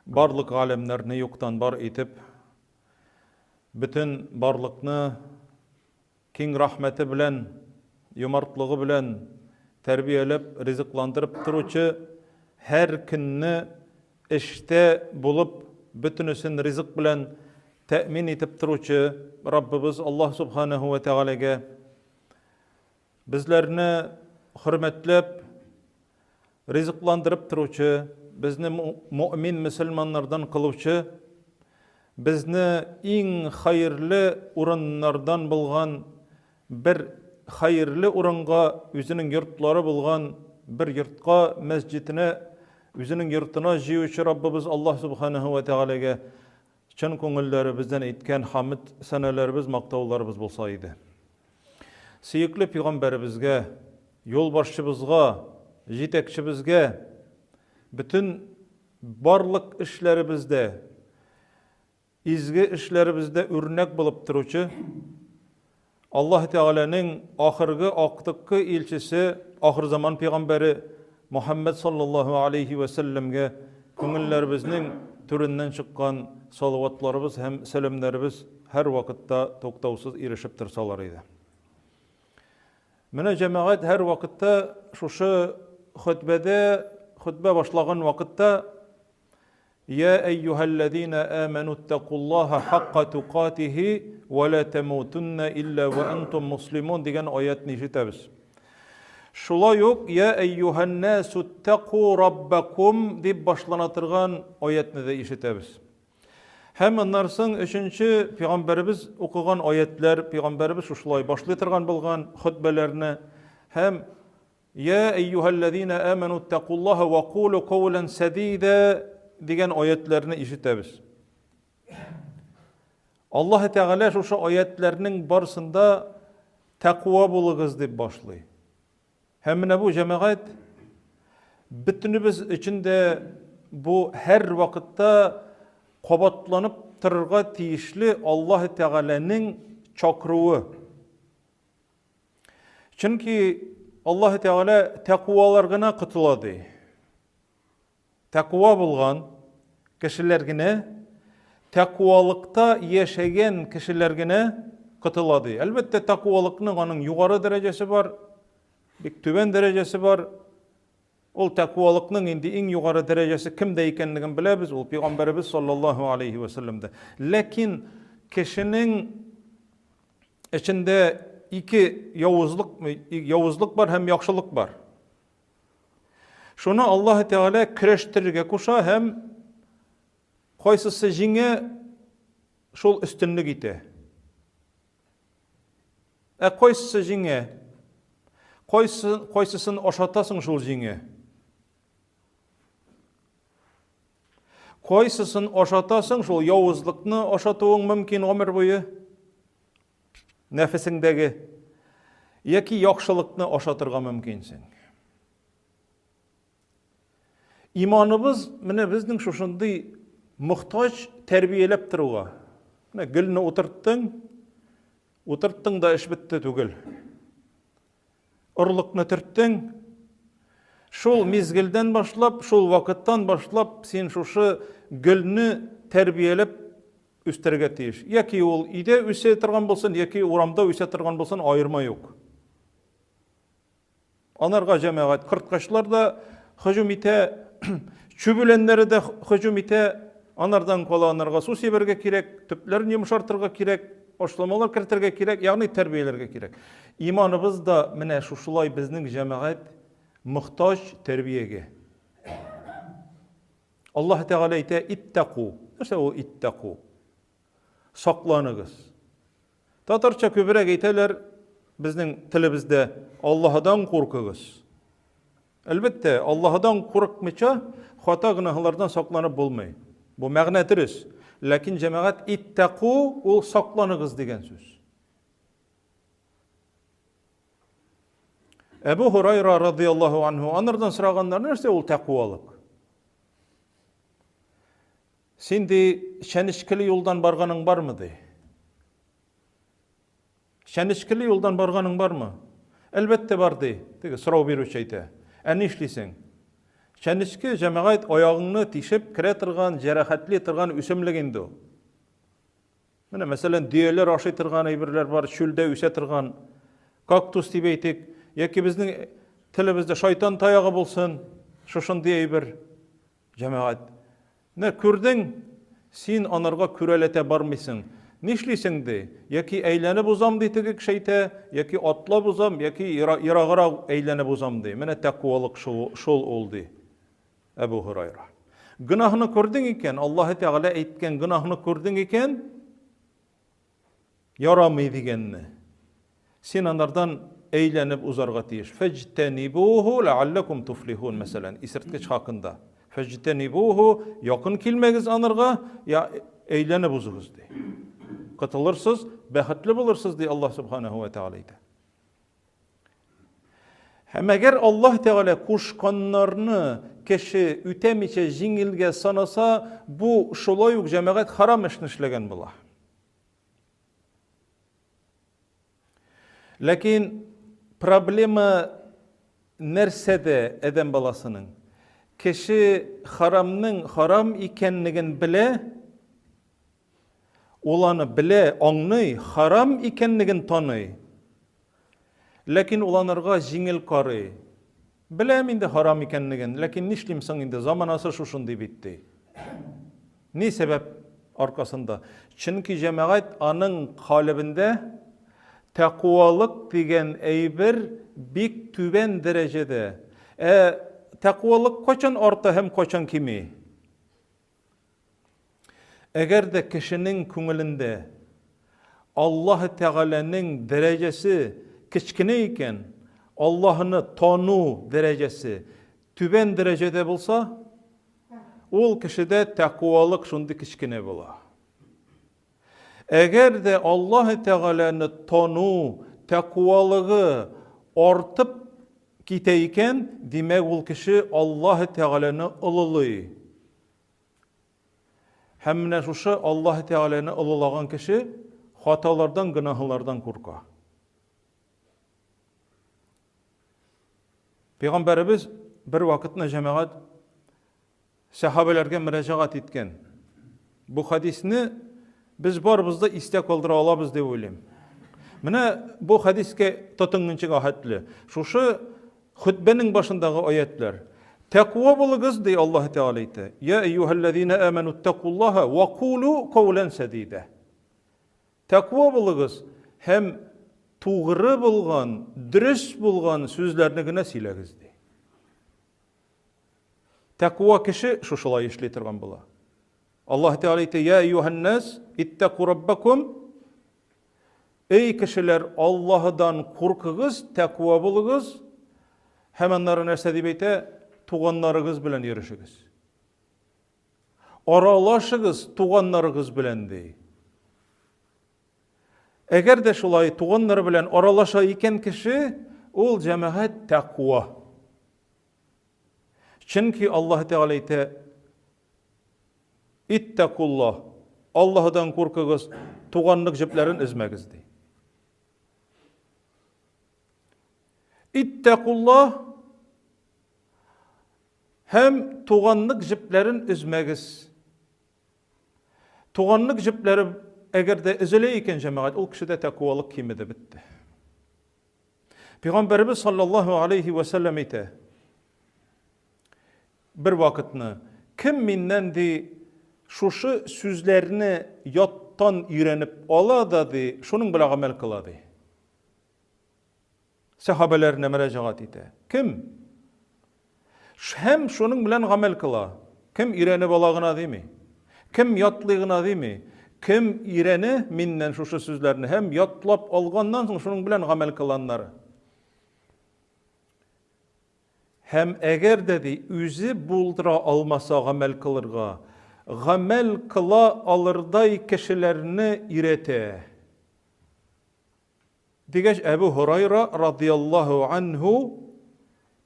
Барлык галәмнәрне юктан бар итеп, бөтен барлыкны киң рәхмәте белән, юмартлыгы белән тәрбияләп, ризыкландырып торучы, һәр көнне эштә булып, бөтенесен ризык белән тәэмин итеп торучы Раббыбыз Аллаһ Субханаһу ва Тәгаләгә безләрне хөрмәтләп, ризыкландырып торучы, безне мөэмин мөселманнардан кылучы, безне иң хәерле урыннардан булган бер хәерле урынга, үзенең йортлары булган бер йортка, мәсҗиденә, үзенең йортына җыючы Раббыбыз Аллаһ Субханаһу ва Тәгаләгә чын күңелләребездән әйткән хамд сәнәләребез, мактауларыбыз булса иде. Сөекле пигамбәребезгә, юлбашчыбызга, җитәкчебезгә бөтен барлык эшләребездә, изге эшләребездә үрнәк булып торучы Аллаһ Тәгаләнең ахыргы актыккы илчесе, ахырзаман пигамбәре Мухаммәд саллаллаһу алейһи вә сәлләмгә күңелләребезнең түреннән чыккан салаватларыбыз һәм сәламнәребез һәрвакытта туктаусыз ирешеп торсалар иде. Менә җәмәгать һәрвакытта шушы хөтбәдә, хөтбә башлаган вакытта Я әйюһәлләзина аману иттакуллаһа хакка тукатихи ва ла тамутунна илля ва антум муслимун дигән аятны ишетәбез. Шулай ук Я әйюһәннасу иттаку раббакум дип башлана торган аятны да ишетәбез. Һәм аннан соң өченче пәйгамбәребез укыган аятлар, пәйгамбәребез шушылай башлый торган булган хөтбәләрне һәм Я әйюһәлләзина аману иттакуллаһа ва кулу каулан сәдида дигән аятларны ишетәбез. Аллаһ Тәгалә шушы аятларның барсында тәкъва булыгыз дип башлый. Һәм менә бу җәмәгать бөтенебез өчен дә бу һәр вакытта кабатланып торырга тиешле Аллаһ Тәгаләнең чакыруы. Чөнки Аллаһ Тәгалә тәкъвалар гына котыла ди. Тәкъва булган кешеләр генә, тәкъвалыкта яшәгән кешеләр генә котыла ди. Әлбәттә, тәкъвалыкның аның югары дәрәҗәсе бар, бик түбән дәрәҗәсе бар. Ул тәкъвалыкның инде иң югары дәрәҗәсе кемдә икәнлеген беләбез, ул пәйгамбәребез саллаллаһу алейхи ва сәлләмдә. Ләкин кешенең эчендә ике явызлык, явызлык бар һәм яхшылык бар. Шуны Аллаһ Тәгалә көрәштерергә куша һәм кайсысы җиңә, шул өстенлек итә. Ә кайсысы җиңә? Кайсы, кайсысын ашатасың, шул җиңә. Кайсысын ашатасың, шул явызлыкны ашатуың мөмкин гомер буе. Нәфесеңдәге яки яхшылыкны ашатырга мөмкинсең. Иманыбыз менә безнең шушындый мохтаҗ тәрбияләп торуга. Менә гөлне утырттың, утырттың да эш бетте түгел. Орлыкны төрттең, шул мизгелдән башлап, шул вакыттан башлап син шушы гөлне тәрбияләп үстерергә тиеш. Яки ул өйдә үсә торган булсын, яки урамда үсә торган булсын, аерма юк. Анарга җәмәгать корткачлар да һөҗүм итә, чүп үләннәре дә һөҗүм итә. Анардан кала анарга су сибәргә кирәк, төпләрен йомшартырга кирәк, ашламалар кертергә кирәк, ягъни тәрбияләргә кирәк. Иманыбыз да менә шушылай безнең җәмәгать мохтаҗ тәрбиягә. Аллаһ Тәгалә әйтә, иттаку. Нәрсә ул иттаку? Сакланыгыз. Татарча күбрәк әйтәләр безнең телебездә Аллаһыдан куркыгыз. Әлбәттә, Аллаһыдан курыкмыйча хата гөнаһлардан сакланып булмый. Бу мәгънә дөрес. Ләкин җәмәгать иттаку ул сакланыгыз дигән сүз. Әбу Һурайра радияллаһу анһу анардан сораганнар, нәрсә ул тәкъвалык? Син ди, чәнечкеле юлдан барганың бармы ди? Чәнечкеле юлдан барганың бармы? Әлбәттә бар ди. Теге сорау бирүче әйтә. Ә нишлисең? Чәнечке, җәмәгать, аягыңны тишеп керә торган, җәрәхәтли торган үсемлек инде ул. Менә, мәсәлән, дөяләр ашый торган әйберләр бар, чүлдә үсә торган кактус дип әйтик, яки безнең телебездә шайтан таягы булсын, шушындый әйбер, җәмәгать. Менә күрдең, син анарга күрәләтә бармыйсың. Нишлисең, ди? Яки әйләнеп узам, ди теге кеше әйтә, яки атлап узам, яки ераграк әйләнеп узам, ди. Менә тәкъвалык шул, шул ул, ди Әбу Һурайра. Гөнаһны күрдең икән, Аллаһы Тәгалә әйткән гөнаһны күрдең икән, Ярамый дигәнне. Син анардан әйләнеп узарга тиеш. Фәҗтәнибуху ләалләкум туфлихун, мәсәлән, исерткеч хакында. Фәҗтәнибуху, якын килмәгез анарга, я әйләнеп узыгыз ди. Котылырсыз, бәхетле булырсыз ди Аллаһ субханаһу ва тааля әйтә. Һәм әгәр Аллаһ Тәгалә кушканнарны кеше үтәмичә җиңелгә санаса, бу шулай ук җәмәгать харам эшне эшләгән була. Ләкин проблема нәрсәдә адәм баласының? Кеше харамның харам икәнлеген белә, ул аны белә, аңлый, харам икәнлеген таный. Ләкин ул анарга җиңел карый. Беләм инде харам икәнлеген, ләкин нишлим соң инде, заманасы шушындый бит, ди. Ни сәбәп аркасында? Чөнки җәмәгать аның калебендә тәкъвалык дигән әйбер бик түбән дәрәҗәдә. Ә тәкъвалык кайчан арта һәм кайчан кими? Әгәр дә кешенең күңелендә Аллаһы Тәгаләнең дәрәҗәсе кечкенә икән, Аллаһыны тану дәрәҗәсе түбән дәрәҗәдә булса, ул кешедә тәкъвалык шундый кечкенә була. Әгәр дә Аллаһы Тәгаләне тану, тәкъвалыгы артып китә икән, димәк, ул кеше Аллаһы Тәгаләне олылый. Һәм менә шушы Аллаһы Тәгаләне олылаган кеше хаталардан, гөнаһлардан курка. Пәйгамбәребез бер вакытны җәмәгать сәхабәләргә мөрәҗәгать иткән. Бу хадисне без барыбыз да истә калдыра алабыз дип уйлыйм. Менә бу хадискә тотынгынчыга хәтле. Шушы хөтбәнең башындагы аятлар. Тәкъва булыгыз, ди Аллаһ Тәгалә әйтә. Я әйюһәлләзина аману тәкуллаһа ва кулу каулан сәдидә. Тәкъва булыгыз һәм тугры булган, дөрес булган сүзләрне генә сөйләгез, ди. Тәкъва кеше шушылай эшли торган була. Аллаһ Тәгалә әйтә: "Я әйюһән-нас, иттаку раббакум" Эй кешеләр, Аллаһыдан куркыгыз, тәкъва булыгыз. Һәм аннары нәрсә дип әйтә? Туганнарыгыз белән йөрешегез. Аралашыгыз туганнарыгыз белән ди. Әгәр дә шулай туганнары белән аралаша икән кеше, ул җәмәгать тәкъва. Чөнки Аллаһ Тәгалә әйтә, Иттакуллаһ, Аллаһыдан куркыгыз, туганлык җепләрен өзмәгез, ди. Иттакуллаһ һәм туганлык җепләрен өзмәгез. Туганлык җепләре әгәр дә өзелә икән, җәмәгать, ул кешедә тәкъвалык кимеде, бетте. Пәйгамбәребез саллаллаһу алейхи ва сәлләм әйтә. Бер вакытны кем миннән ди шушы сүзләрне яттан өйрәнеп ала да ди, шуның белән гамәл кыла ди. Сәхабәләренә мөрәҗәгать итә. Кем? Һәм шуның белән гамәл кыла. Кем өйрәнеп ала гына дими. Кем ятлый гына дими. Кем өйрәнә миннән шушы сүзләрне һәм ятлап алганнан соң шуның белән гамәл кыланнары. Һәм әгәр дә ди үзе булдыра алмаса гамәл кылырга, гамәл кыла алырдай кешеләрне өйрәтә. Дигәч, Әбү Һурайра радияллаһу анһу,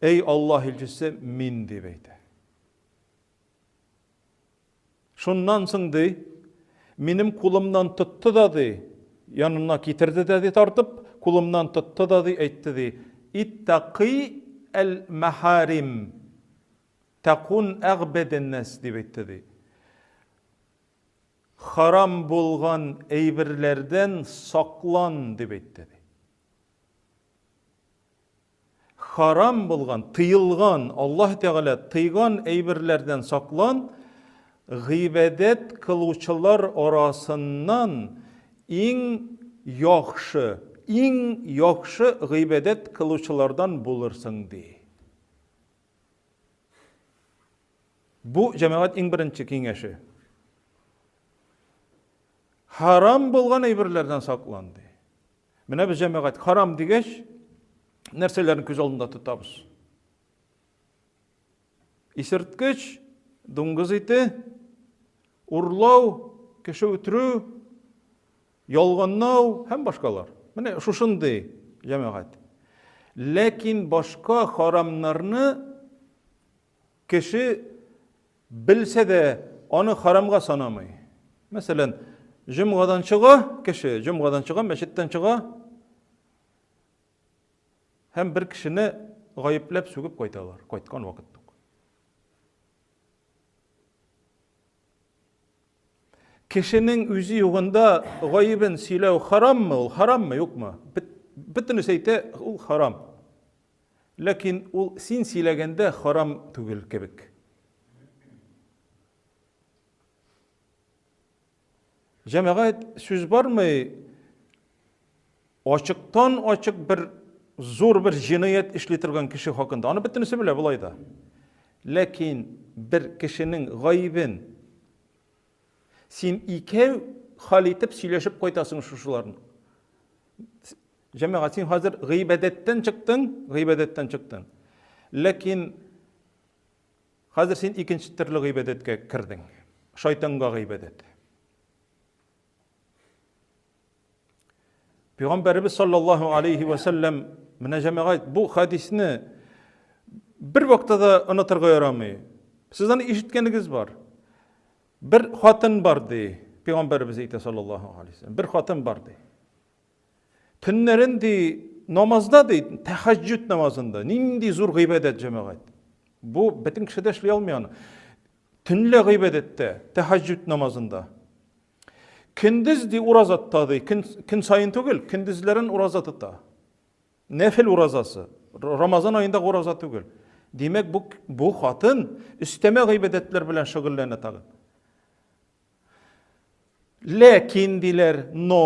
Эй Аллаһ илчесе, мин дип әйтә. Шуннан соң ди, минем кулымнан тотты да ди, янына китерде дә ди тартып, кулымнан тотты да ди, әйтте ди, Иттакый әл-махарим. Тәкун әгъбәдән-нәс дип әйтте ди. Харам булган әйберләрдән саклан дип әйтте ди. Харам булган, тыелган, Аллаһ Тәгалә тыйган әйберләрдән саклан, гыйбадәт кылучылар арасыннан иң яхшы, иң яхшы гыйбадәт кылучылардан булырсың, ди. Бу җәмәгать иң беренче киңәше. Харам булган әйберләрдән саклан, ди. Менә без җәмәгать харам дигәч, нәрсәләрне күз алдында тотабыз? Исерткеч, дуңгыз ите, урлау, кеше үтерү, ялганлау һәм башкалар. Менә шушындый җәмәгать. Ләкин башка харамнарны кеше белсә дә, аны харамга санамый. Мәсәлән, җомгадан чыга кеше, җомгадан чыга, мәчеттән чыга һәм бер кешене гаепләп сүгеп кайталар, кайткан вакыт ук. Кешенең үзе югында гаебен сөйләү хараммы ул, хараммы, юкмы? Бөтенесе әйтә, ул харам. Ләкин ул син сөйләгәндә харам түгел кебек. Җәмәгать сүз бармый, ачыктан ачык бер зур бер җинаять эшли торган кеше хакында. Аны бөтенесе белә болай да. Ләкин бер кешенең гаебен син икәү хал итеп сөйләшеп кайтасың шушыларны. Җәмәгать, син хәзер гыйбадәттән чыктың, гыйбадәттән чыктың. Ләкин хәзер син икенче төрле гыйбадәткә кердең. Шайтанга гыйбадәт. Пәйгамбәребез саллаллаһу алейхи ва сәлләм менә җәмәгать бу хадисне бер вакытта да онытырга ярамый. Сез аны ишеткәнегез бар. Бер хатын бар ди, пәйгамбәребез әйтә саллаллаһу алейхи ва Бер хатын бар ди. Төннәрен ди намазда ди, тәһәҗҗүд намазында. Нинди зур гыйбадәт җәмәгать. Бу бөтен кеше дә эшли алмый аны. Төнлә гыйбадәттә, тәһәҗҗүд намазында. Көндез ди ураза тота ди, көн, көн саен түгел, көндезләрен ураза тота. Нәфил уразасы. Рамазан аенда ураза түгел. Димәк, бу, бу хатын өстәмә гыйбадәтләр белән шөгыльләнә тагын. Ләкин диләр, но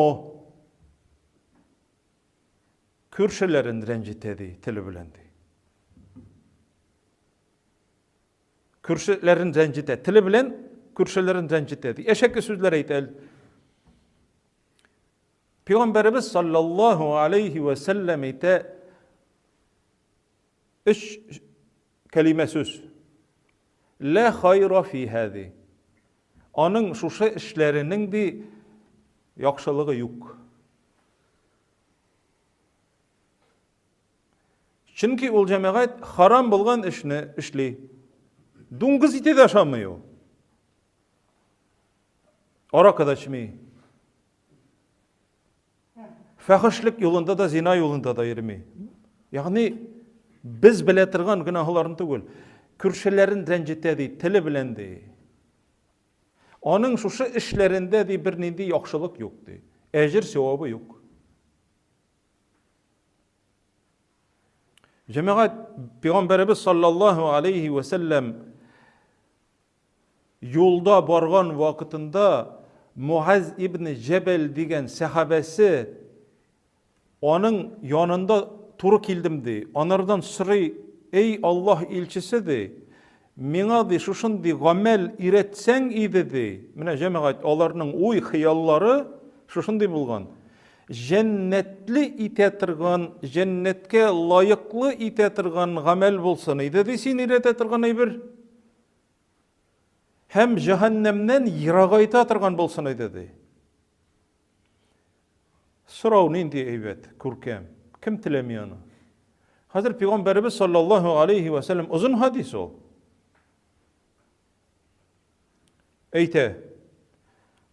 күршеләрен рәнҗетә ди, теле белән ди. Күршеләрен рәнҗетә. Теле белән күршеләрен рәнҗетә. Ди. Әшәке сүзләр әйтә. Пәйгамбәребез саллаллаһу алейхи вә сәлләм әйтә өч кәлимә сүз. Ла хайра фи һади. Аның шушы эшләренең ди яхшылыгы юк. Чөнки ул җәмәгать харам булган эшне эшли. Дуңгыз ите дә ашамый ул. Аракы да эчми. Фәхешлек юлында да, зина юлында да йөрми. Ягъни без белә торган гөнаһларын түгел. Күршеләрен рәнҗетә ди, теле белән ди. Аның шушы эшләрендә ди бернинди яхшылык юк ди. Әҗер савабы юк. Җәмәгать, Пәйгамбәребез саллаллаһу алейхи ва сәлләм юлда барган вакытында Муаз ибн Җәбәл дигән сәхабәсе аның янында туры килдем ди. Анардан сорый, эй Аллаһ илчесе ди, миңа ди шушындый гамәл өйрәтсәң иде ди. Менә җәмәгать, аларның уй хыяллары шушындый булган. Җәннәтле итә торган, җәннәткә лаеклы итә торган гамәл булсын иде, ди син өйрәтә торган әйбер. Һәм җәһәннәмнән ерагайта торган булсын иде, ди. Сорау нинди әйбәт, күркәм. Кем теләми аны? Хәзер пәйгамбәребез саллаллаһу алейхи ва сәлләм озын хадис ул. Әйтә,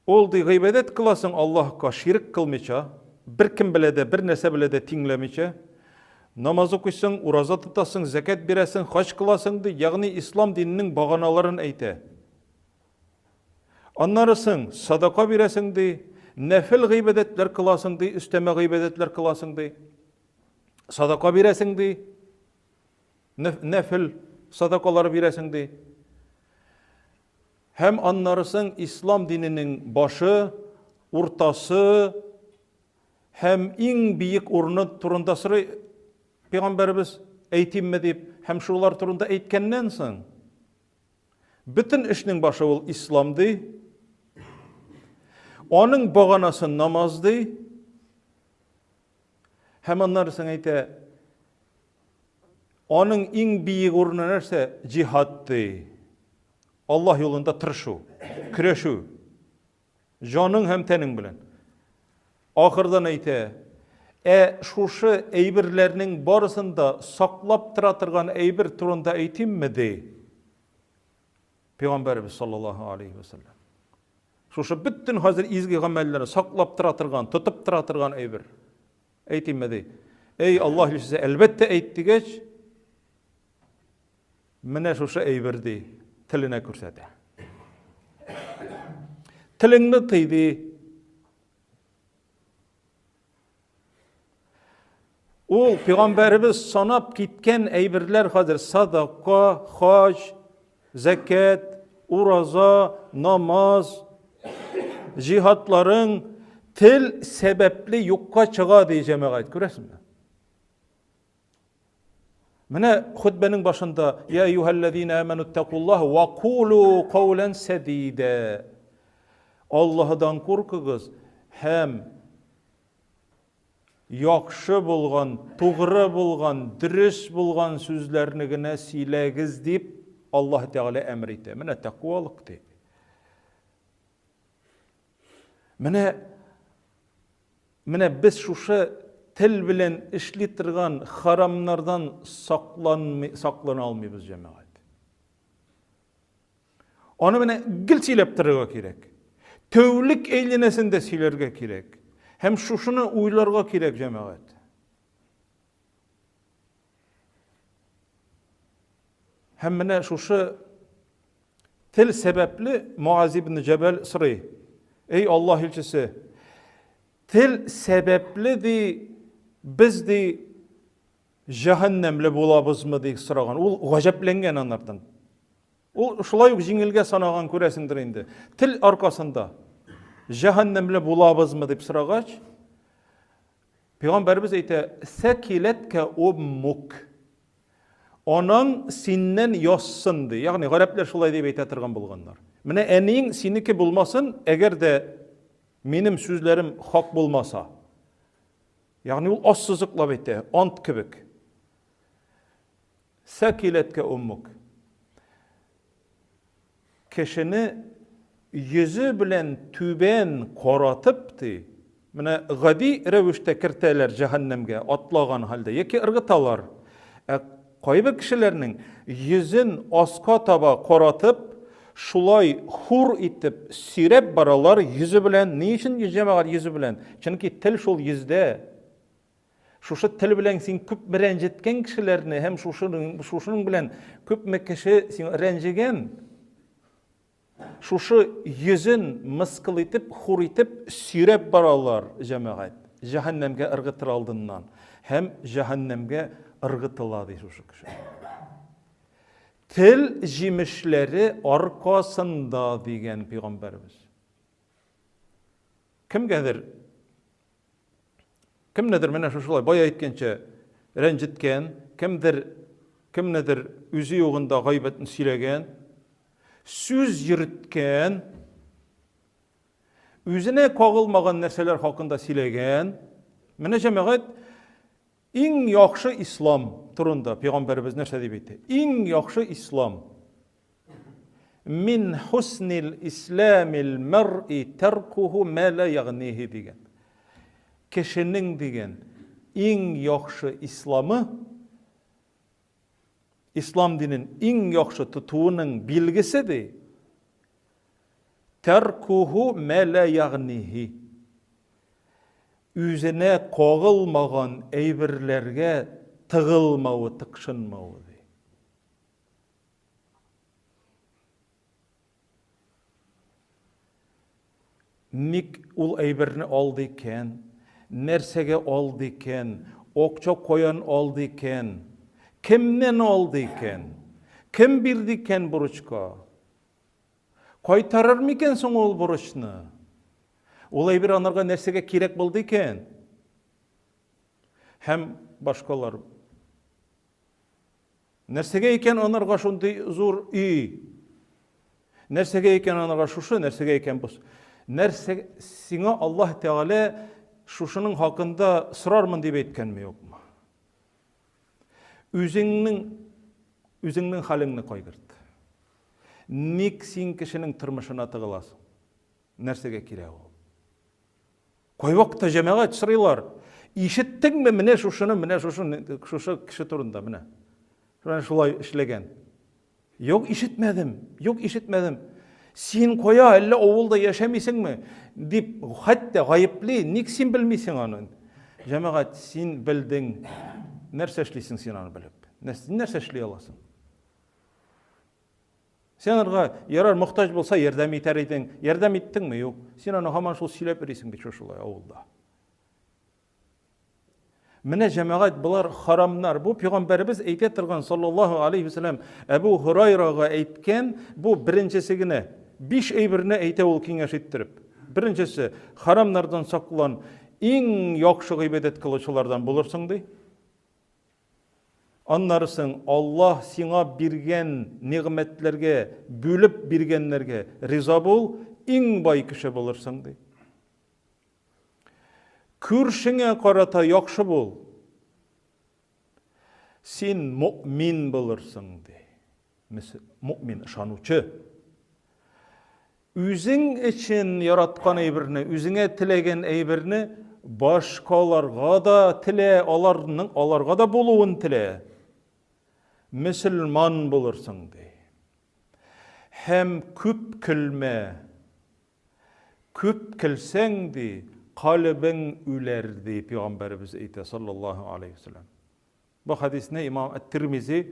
ул ди гыйбадәт кыласың Аллаһка ширк кылмыйча, бер кем белә дә, бер нәрсә белә дә тиңләмичә. Намаз укыйсың, ураза тотасың, зәкят бирәсең, хаҗ кыласың ди, ягъни ислам диненең баганаларын әйтә. Аннары соң садака бирәсең ди, нәфел гыйбадәтләр кыласың ди, өстәмә гыйбадәтләр кыласың ди. Садака бирәсең ди, нәфел садакалары бирәсең ди. Һәм аннары соң ислам диненең башы, уртасы һәм иң биек урыны турында сорый пәйгамбәребез, әйтимме дип, һәм шулар турында әйткәннән соң, бөтен эшнең башы ул ислам ди. Аның баганасы намаз ди. Һәм аннары соң әйтә, аның иң биек урыны нәрсә? Җиһад ди. Аллаһ юлында тырышу, көрәшү. Җаның һәм тәнең белән. Ахырдан әйтә, ә шушы әйберләрнең барысын да саклап тора торган әйбер турында әйтимме, ди. Пәйгамбәребез саллаллаһу алейхи ва саллям. Шушы бөтен хәзер изге гамәлләрне саклап тора торган, тотып тора торган әйбер. Әйтимме, ди. Эй, Аллаһ илчесе, әлбәттә әйт дигәч, менә шушы әйбер ди, теленә күрсәтә. Телеңне тый ди. Ул пәйгамбәребез санап киткән әйберләр хәзер садака, хаҗ, зәкят, ураза, намаз, җиһадларың тел сәбәпле юкка чыга ди җәмәгать, күрәсеңме? Менә хөтбәнең башында я әйюһәлләзина аману тәкуллаһ ва кулу каулан сәдидә. Аллаһыдан куркыгыз һәм яхшы булган, тугры булган, дөрес булган сүзләрне генә сөйләгез дип Аллаһ Тәгалә әмер итә. Менә тәкъвалык дип. Менә Менә без шушы тел белән эшли торган харамнардан сакланмый, саклана алмыйбыз, җәмәгать. Аны менә гел сөйләп торырга кирәк. Тәүлек әйләнәсен дә сөйләргә кирәк. Һәм шушыны уйларга кирәк, җәмәгать. Һәм менә шушы тел сәбәпле Муаз ибн Җәбәл сорый. Эй Аллаһ илчесе, тел сәбәпле ди, без ди җәһәннәмле булабызмы дип сораган. Ул гаҗәпләнгән анардан. Ул шулай ук җиңелгә санаган күрәсеңдер инде. Тел аркасында җәһәннәмле булабызмы дип сорагач, Пәйгамбәребез әйтә, Сәкиләткә уммук. Анаң синнән язсын ди. Ягъни гарәпләр шулай дип әйтә торган булганнар. Менә әниең синеке булмасын, әгәр дә минем сүзләрем хак булмаса. Ягъни ул ассызыклап әйтә, ант кебек. Сәкиләткә уммук. Кешене йөзе белән түбән каратып, ди, менә гади рәвештә кертәләр җәһәннәмгә, атлаган хәлдә, яки ыргыталар. Ә кайбер кешеләрнең йөзен аска таба каратып, шулай хур итеп сөйрәп баралар йөзе белән. Ни өчен җәмәгать йөзе белән? Чөнки тел шул йөздә. Шушы тел белән син күпме рәнҗеткән кешеләрне һәм шушының, шушының белән күпме кеше син рәнҗегән, шушы йөзен мыскыл итеп, хур итеп сөйрәп баралар җәмәгать. Җәһәннәмгә ыргытыр алдыннан. Һәм җәһәннәмгә ыргытыла ди шушы кеше. Тел җимешләре аркасында дигән пәйгамбәребез. Кемгәдер Кемнедер менә шушылай бая әйткәнчә рәнҗеткән, кемдер кемнедер үзе югында гайбәтен сөйләгән, сүз йөрткән, үзенә кагылмаган нәрсәләр хакында сөйләгән. Менә җәмәгать иң яхшы ислам турында пәйгамбәребез нәрсә дип әйтте? Иң яхшы ислам. Мин хуснил исламил мәр'i тәркуху мә ла ягнихи дигән. Кешенең дигән иң яхшы исламы, ислам динен иң яхшы тотуының билгесе ди, тәркуху мә ла ягнихи. Үзенә кагылмаган әйберләргә тыгылмавы, тыкшынмавы ди. Ник ул әйберне алды икән? Нәрсәгә алды икән? Акча каян алды икән? Кемнән алды икән? Кем бирде икән бурычка? Кайтарыр микән соң ул бурычны? Ул әйбер анарга нәрсәгә кирәк булды икән? Һәм башкалар. Нәрсәгә икән анарга шундый зур өй? Нәрсәгә икән анарга шушы, нәрсәгә икән бу? Нәрсә сиңа Аллаһ Тәгалә шушының хакында сорармын дип әйткәнме юкмы? Үзеңнең үзеңнең хәлеңне кайгырт. Ник син кешенең тормышына тыгыласың? Нәрсәгә кирәк ул? Кайвакытта җәмәгать сорыйлар, ишеттеңме менә шушыны, менә шушыны, шушы кеше турында менә. Шуны шулай эшләгән. Юк, ишетмәдем. Юк, ишетмәдем. Син кая, әллә авылда яшәмисеңме? дип хәтта гаепли, ник син белмисең аны? Җәмәгать, син белдең. Нәрсә эшлисең син аны белеп? Нәрсә эшли аласың? Син анарга, ярар, мохтаҗ булса, ярдәм итәр идең. Ярдәм иттеңме? Юк. Син аны һаман шул сөйләп йөрисең бит шушылай авылда. Менә җәмәгать болар харамнар. Бу пәйгамбәребез әйтә торган саллаллаһу алейхи вәсәләм Әбу Һурайрага әйткән бу беренчесе генә. Биш әйберне әйтә ул киңәш иттереп. Беренчесе, харамнардан саклан, иң яхшы гыйбадәт кылучылардан булырсың ди. Аннары соң Аллаһ сиңа биргән нигъмәтләргә, бүлеп биргәннәргә риза бул, иң бай кеше булырсың, ди. Күршеңә карата яхшы бул. Син мөмин булырсың, ди. Мөмин, ышанучы. Үзең өчен яраткан әйберне, үзеңә теләгән әйберне башкаларга да телә, аларның аларга да булуын телә. Мөселман булырсың ди. Һәм күп көлмә. Күп көлсәң ди, калебең үләр ди, пәйгамбәребез әйтә саллаллаһу алейхи вәсәлләм. Бу хәдисне имам Ат-Тирмизи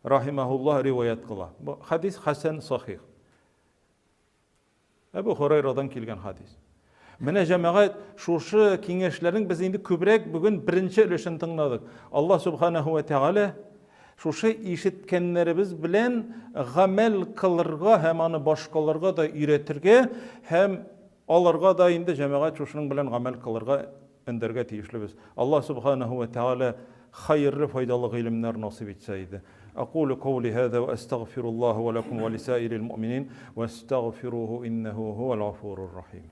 рахимахуллаһ риваять кыла. Бу хәдис хәсән сахих. Әбу Хурайрадан килгән хәдис. Менә җәмәгать шушы киңәшләрнең без инде күбрәк бүген беренче өлешен тыңладык. Аллаһ субханаһу ва тәгалә шушы ишеткәннәребез белән гамәл кылырга һәм аны башкаларга да өйрәтергә һәм аларга да инде җәмәгать шушының белән гамәл кылырга өндәргә тиешлебез. Аллаһ субханаһу ва тәгалә хәерле файдалы гыйлемнәр насыйп итсә иде. Акулу каули һаза ва астагфируллаһа ва лакум ва лисаирил муъминин вастагфируһу иннәһу һувал гафурур рахим.